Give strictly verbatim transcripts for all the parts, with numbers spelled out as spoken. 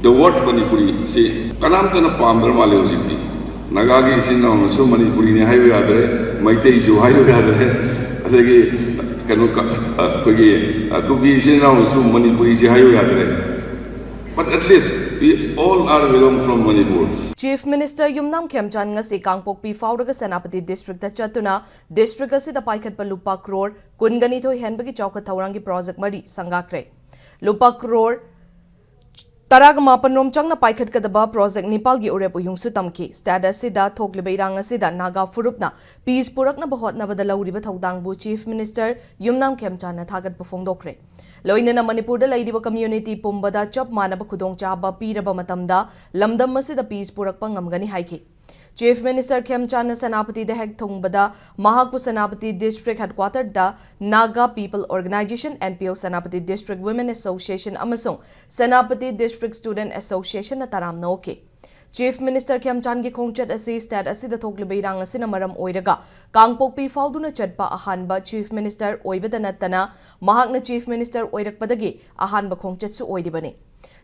The word Manipuri ꯁꯤ ꯀꯅꯥꯝꯇꯅ ꯄꯥꯝꯗ꯭ꯔ ꯃꯥꯜꯂꯦ ꯍꯧꯖꯤꯛꯇꯤ꯫ ꯅꯥꯒꯥꯒꯤ ꯏꯆꯤꯟ ꯏꯅꯥꯎꯅꯁꯨ ꯃꯅꯤꯄꯨꯔꯤꯅꯤ ꯍꯥꯏꯌꯨ ꯌꯥꯗ꯭ꯔꯦ, ꯃꯩꯇꯩꯁꯨ ꯍꯥꯏꯌꯨ ꯌꯥꯗ꯭ꯔꯦ, ꯑꯗꯒꯤ ꯀꯩꯅꯣ ꯀ- ꯑ, ꯑꯩꯈꯣꯏꯒꯤ ꯑ, ꯀꯨꯀꯤ ꯏꯆꯤꯟ ꯏꯅꯥꯎꯅꯁꯨ ꯃꯅꯤꯄꯨꯔꯤꯁꯤ ꯍꯥꯏꯌꯨ ꯌꯥꯗ꯭ꯔꯦ꯫ But at least we all are belong from Manipur. Chief Minister ꯌꯨꯝꯅꯥꯝ ꯈꯦꯝꯆꯥꯟ ꯉꯁꯤ ꯀꯥꯡꯄꯣꯛꯄꯤ ꯐꯥꯎꯔꯒ ꯁꯦꯅꯥꯄꯇꯤ district ꯇ ꯆꯠꯇꯨꯅ district ꯑꯁꯤꯗ ꯄꯥꯏꯈꯠꯄ ꯂꯨꯄꯥ ꯀ꯭ꯔꯣꯔ ꯀꯨꯟꯒ ꯅꯤꯊꯣꯏ ꯍꯦꯟꯕꯒꯤ ꯆꯥꯎꯈꯠ ꯊꯧꯔꯥꯡꯒꯤ project ꯃꯔꯤ ꯁꯪꯒꯥꯈ꯭ꯔꯦ꯫ ꯂꯨꯄꯥ ꯀ꯭ꯔꯣꯔ ꯇꯔꯥꯒ ꯃꯥꯄꯟ ꯔꯣꯝ ꯆꯪꯅ ꯄꯥꯏꯈꯠꯀꯗꯕ project ꯅꯤꯄꯥꯜꯒꯤ ꯎꯔꯦꯞ ꯎꯌꯨꯡꯁꯨ ꯇꯝꯈꯤ꯫ State ꯑꯁꯤꯗ ꯊꯣꯛꯂꯤꯕ ꯏꯔꯥꯡ ꯑꯁꯤꯗ ꯅꯥꯒꯥ ꯐꯨꯔꯨꯞꯅ peace ꯄꯨꯔꯛꯅꯕ ꯍꯣꯠꯅꯕꯗ ꯂꯧꯔꯤꯕ ꯊꯧꯗꯥꯡꯕꯨ Chief Minister ꯌꯨꯝꯅꯥꯝ ꯈꯦꯝꯆꯥꯟꯅ ꯊꯥꯒꯠꯄ ꯐꯣꯡꯗꯣꯛꯈ꯭ꯔꯦ꯫ ꯂꯣꯏꯅꯅ ꯃꯅꯤꯄꯨꯔꯗ ꯂꯩꯔꯤꯕ community ꯄꯨꯝꯕꯗ ꯆꯞ ꯃꯥꯟꯅꯕ ꯈꯨꯗꯣꯡꯆꯥꯕ ꯄꯤꯔꯕ ꯃꯇꯝꯗ ꯂꯝꯗꯝ ꯑꯁꯤꯗ peace ꯄꯨꯔꯛꯄ ꯉꯝꯒꯅꯤ ꯍꯥꯏꯈꯤ꯫ Chief Minister ꯈꯦꯝꯆꯥꯟꯅ ꯁꯦꯅꯥꯄꯇꯤꯗ ꯍꯦꯛ ꯊꯨꯡꯕꯗ ꯃꯍꯥꯛꯄꯨ ꯁꯦꯅꯥꯄꯇꯤ district headquarter ꯗ Naga People Organization, N P O, Senapati District Women Association ꯑꯃꯁꯨꯡ ꯁꯦꯅꯥꯄꯇꯤ District Student Association ꯅ ꯇꯔꯥꯝꯅ ꯑꯣꯛꯈꯤ꯫ Chief Minister ꯈꯦꯝꯆꯥꯟꯒꯤ ꯈꯣꯡꯆꯠ ꯑꯁꯤ state ꯑꯁꯤꯗ ꯊꯣꯛꯂꯤꯕ ꯏꯔꯥꯡ ꯑꯁꯤꯅ ꯃꯔꯝ ꯑꯣꯏꯔꯒ ꯀꯥꯡꯄꯣꯛꯄꯤ ꯐꯥꯎꯗꯨꯅ ꯆꯠꯄ ꯑꯍꯥꯟꯕ Chief Minister ꯑꯣꯏꯕꯗ ꯅꯠꯇꯅ ꯃꯍꯥꯛꯅ Chief Minister ꯑꯣꯏꯔꯛꯄꯗꯒꯤ ꯑꯍꯥꯟꯕ ꯈꯣꯡꯆꯠꯁꯨ ꯑꯣꯏꯔꯤꯕꯅꯤ꯫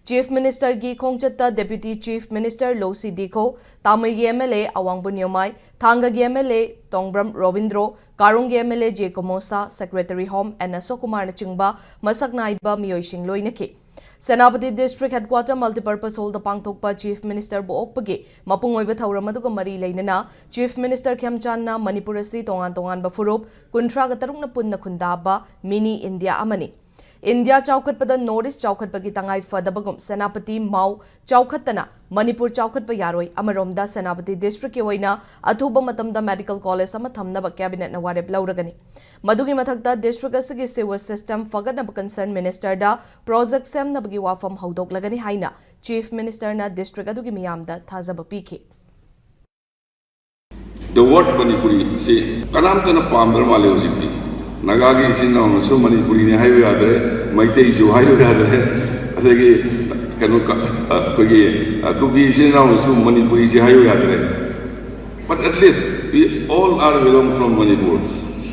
Chief Minister ꯒꯤ ꯈꯣꯡꯆꯠꯇ Deputy Chief Minister ꯂꯣꯁꯤ ꯗꯤꯈꯣ, ꯇꯥꯃꯩꯒꯤ M L A Awangbow Newmai, ꯊꯥꯡꯒꯒꯤ M L A Tongbram Robindro, ꯀꯥꯔꯣꯡꯒꯤ M L A J Komosa, Secretary Home N Ashok ꯀꯨꯃꯥꯔꯅꯆꯤꯡꯕ ꯃꯁꯛ ꯅꯥꯏꯕ ꯃꯤꯑꯣꯏꯁꯤꯡ ꯂꯣꯏꯅꯈꯤ꯫ Senapati District headquarter multipurpose hall ꯗ ꯄꯥꯡꯊꯣꯛꯄ Chief Minister ꯕꯨ ꯑꯣꯛꯄꯒꯤ ꯃꯄꯨꯡ ꯑꯣꯏꯕ ꯊꯧꯔꯝ ꯑꯗꯨꯒ ꯃꯔꯤ ꯂꯩꯅꯅ Chief Minister ꯈꯦꯝꯆꯥꯟꯅ ꯃꯅꯤꯄꯨꯔ ꯑꯁꯤ ꯇꯣꯉꯥꯟ ꯇꯣꯉꯥꯟꯕ ꯐꯨꯔꯨꯞ ꯀꯨꯟꯊ꯭ꯔꯥꯒ ꯇꯔꯨꯛꯅ ꯄꯨꯟꯅ ꯈꯨꯟꯗꯥꯕ mini India ꯑꯃꯅꯤ꯫ India ꯆꯥꯎꯈꯠꯄꯗ North East ꯆꯥꯎꯈꯠꯄꯒꯤ ꯇꯉꯥꯏ ꯐꯗꯕꯒꯨꯝ ꯁꯦꯅꯥꯄꯇꯤ ꯃꯥꯎ ꯆꯥꯎꯈꯠꯇꯅ ꯃꯅꯤꯄꯨꯔ ꯆꯥꯎꯈꯠꯄ ꯌꯥꯔꯣꯏ꯫ ꯑꯃꯔꯣꯝꯗ ꯁꯦꯅꯥꯄꯇꯤ district ꯀꯤ ꯑꯣꯏꯅ ꯑꯊꯨꯕ ꯃꯇꯝꯗ medical college ꯑꯃ ꯊꯝꯅꯕ cabinet ꯅ ꯋꯥꯔꯦꯞ ꯂꯧꯔꯒꯅꯤ꯫ ꯃꯗꯨꯒꯤ ꯃꯊꯛꯇ district ꯑꯁꯤꯒꯤ sewer system ꯐꯒꯠꯅꯕ concern minister ꯗ project ꯁꯦꯝꯅꯕꯒꯤ ꯋꯥꯐꯝ ꯍꯧꯗꯣꯛꯂꯒꯅꯤ ꯍꯥꯏꯅ Chief Minister ꯅ district ꯑꯗꯨꯒꯤ ꯃꯤꯌꯥꯝꯗ ꯊꯥꯖꯕ ꯄꯤꯈꯤ꯫ The word ꯃꯅꯤꯄꯨꯔꯤ ꯁꯤ ꯀꯅꯥꯝꯇꯅ ꯄꯥꯝꯗ꯭ꯔ ꯃꯥꯜꯂꯦ ꯍꯧꯖꯤꯛꯇꯤ꯫ ꯅꯥꯒꯥꯒꯤ ꯏꯆꯤꯟ ꯏꯅꯥꯎꯅꯁꯨ ꯃꯅꯤꯄꯨꯔꯤꯅꯤ ꯍꯥꯏꯌꯨ ꯌꯥꯗ꯭ꯔꯦ, ꯃꯩꯇꯩꯁꯨ ꯍꯥꯏꯌꯨ ꯌꯥꯗ꯭ꯔꯦ, ꯑꯗꯒꯤ ꯀꯩꯅꯣ ꯀ- ꯑ, ꯑꯩꯈꯣꯏꯒꯤ ꯑ, ꯀꯨꯀꯤ ꯏꯆꯤꯟ ꯏꯅꯥꯎꯅꯁꯨ ꯃꯅꯤꯄꯨꯔꯤꯁꯤ ꯍꯥꯏꯌꯨ ꯌꯥꯗ꯭ꯔꯦ꯫ But at least we all are belong from Manipur.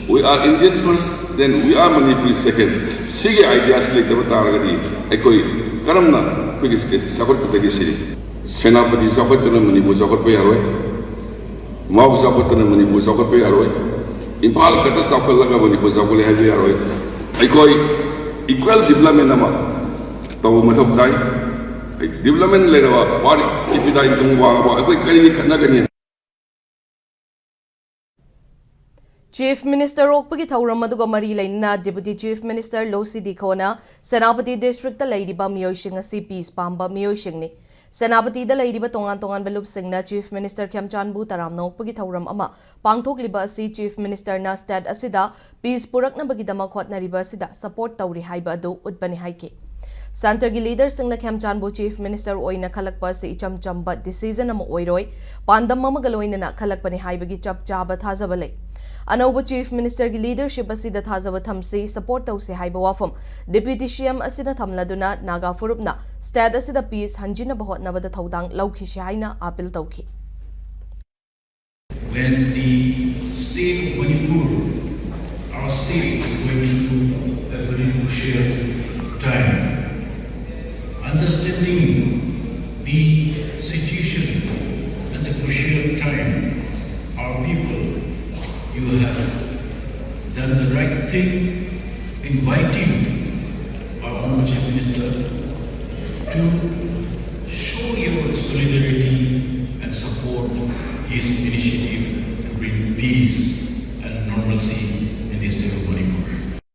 We are Indian first, then we are Manipuri second. ꯁꯤꯒꯤ idea ꯁꯤ ꯂꯩꯇꯕ ꯇꯥꯔꯒꯗꯤ ꯑꯩꯈꯣꯏ ꯀꯔꯝꯅ ꯑꯩꯈꯣꯏꯒꯤ ꯁ꯭ꯇꯦꯠꯁꯤ ꯆꯥꯎꯈꯠꯀꯗꯣꯏꯁꯤ ꯁꯤꯅꯤ꯫ ꯁꯦꯅꯥꯄꯇꯤ ꯆꯥꯎꯈꯠꯇꯅ ꯃꯅꯤꯄꯨꯔ ꯆꯥꯎꯈꯠꯄ ꯌꯥꯔꯣꯏ꯫ ꯃꯥꯎ ꯆꯥꯎꯈꯠꯇꯅ ꯃꯅꯤꯄꯨꯔ ꯆꯥꯎꯈꯠꯄ ꯌꯥꯔꯣꯏ꯫ ꯏꯝꯐꯥꯜ ꯈꯛꯇ ꯆꯥꯎꯈꯠꯂꯒ ꯃꯅꯤꯄꯨꯔ ꯆꯥꯎꯈꯠꯂꯦ ꯍꯥꯏꯕ ꯌꯥꯔꯣꯏ꯫ ꯑꯩꯈꯣꯏ ꯏꯀ꯭ꯋꯦꯜ ꯗꯤꯕꯂꯞꯃꯦꯟ ꯑꯃ ꯇꯧꯕ ꯃꯊꯧ ꯇꯥꯏ꯫ ꯗꯤꯕꯂꯞꯃꯦꯟ ꯂꯩꯔꯕ, ꯄꯥꯔ ꯀꯦꯄꯤꯇꯥ ꯏꯟꯀꯝ ꯋꯥꯡꯉꯕ ꯑꯩꯈꯣꯏ ꯀꯔꯤꯒꯤ ꯈꯠꯅꯒꯅꯤ? ꯆꯤꯐ ꯃꯤꯅꯤꯁꯇꯔ ꯑꯣꯛꯄꯒꯤ ꯊꯧꯔꯝ ꯑꯗꯨꯒ ꯃꯔꯤ ꯂꯩꯅꯅ ꯗꯤꯄꯨꯇꯤ ꯆꯤꯐ ꯃꯤꯅꯤꯁꯇꯔ ꯂꯣꯁꯤ ꯗꯤꯈꯣꯅ ꯁꯦꯅꯥꯄꯇꯤ ꯗꯤꯁꯇ꯭ꯔꯤꯛꯇ ꯂꯩꯔꯤꯕ ꯃꯤꯑꯣꯏꯁꯤꯡ ꯑꯁꯤ ꯄꯤꯁ ꯄꯥꯝꯕ ꯃꯤꯑꯣꯏꯁꯤꯡꯅꯤ꯫ ꯁꯦꯅꯥꯄꯇꯤꯗ ꯂꯩꯔꯤꯕ ꯇꯣꯉꯥꯟ ꯇꯣꯉꯥꯟꯕ ꯂꯨꯞꯁꯤꯡꯅ ꯆꯤꯐ ꯃꯤꯅꯤꯁꯇꯔ ꯈꯦꯝꯆꯥꯟꯕꯨ ꯇꯔꯥꯝꯅ ꯑꯣꯛꯄꯒꯤ ꯊꯧꯔꯝ ꯑꯃ ꯄꯥꯡꯊꯣꯛꯂꯤꯕ ꯑꯁꯤ ꯆꯤꯐ ꯃꯤꯅꯤꯁꯇꯔꯅ ꯁ꯭ꯇꯦꯠ ꯑꯁꯤꯗ ꯄꯤꯁ ꯄꯨꯔꯛꯅꯕꯒꯤꯗꯃꯛ ꯍꯣꯠꯅꯔꯤꯕ ꯑꯁꯤꯗ ꯁꯄꯣꯔꯠ ꯇꯧꯔꯤ ꯍꯥꯏꯕ ꯑꯗꯨ ꯎꯠꯄꯅꯤ ꯍꯥꯏꯈꯤ꯫ ꯁꯦꯟꯇꯔꯒꯤ ꯂꯤꯗꯔꯁꯤꯡꯅ ꯈꯦꯝꯆꯥꯟꯕꯨ ꯆꯤꯐ ꯃꯤꯅꯤꯁꯇꯔ ꯑꯣꯏꯅ ꯈꯜꯂꯛꯄ ꯑꯁꯤ ꯏꯆꯝ ꯆꯝꯕ ꯗꯤꯁꯤꯖꯟ ꯑꯃ ꯑꯣꯏꯔꯣꯏ, ꯄꯥꯟꯗꯝ ꯑꯃꯒ ꯂꯣꯏꯅꯅ ꯈꯜꯂꯛꯄꯅꯤ ꯍꯥꯏꯕꯒꯤ ꯆꯞ ꯆꯥꯕ ꯊꯥꯖꯕ ꯂꯩ꯫ ꯑꯅꯧꯕ ꯆꯤꯐ ꯃꯤꯅꯤꯁꯇꯔꯒꯤ ꯂꯤꯗꯔꯁꯤꯞ ꯑꯁꯤꯗ ꯊꯥꯖꯕ ꯊꯝꯁꯤ, ꯁꯄꯣꯔꯠ ꯇꯧꯁꯤ ꯍꯥꯏꯕ ꯋꯥꯐꯝ ꯗꯤꯄ꯭ꯌꯨꯇꯤ ꯁꯤ ꯑꯦꯝ ꯑꯁꯤꯅ ꯊꯝꯂꯗꯨꯅ ꯅꯥꯒꯥ ꯐꯨꯔꯨꯞꯅ ꯁ꯭ꯇꯦꯠ ꯑꯁꯤꯗ ꯄꯤꯁ ꯍꯟꯖꯤꯟꯅꯕ ꯍꯣꯠꯅꯕꯗ ꯊꯧꯗꯥꯡ ꯂꯧꯈꯤꯁꯤ ꯍꯥꯏꯅ ꯑꯥꯄꯤꯜ ꯇꯧꯈꯤ꯫ When the state of Manipur, our state, is going through a very crucial time, understanding the situation and the crucial time, our people, you have done the right thing, inviting our Honorable Chief Minister to show your solidarity and support his initiative to bring peace and normalcy in the state of Manipur.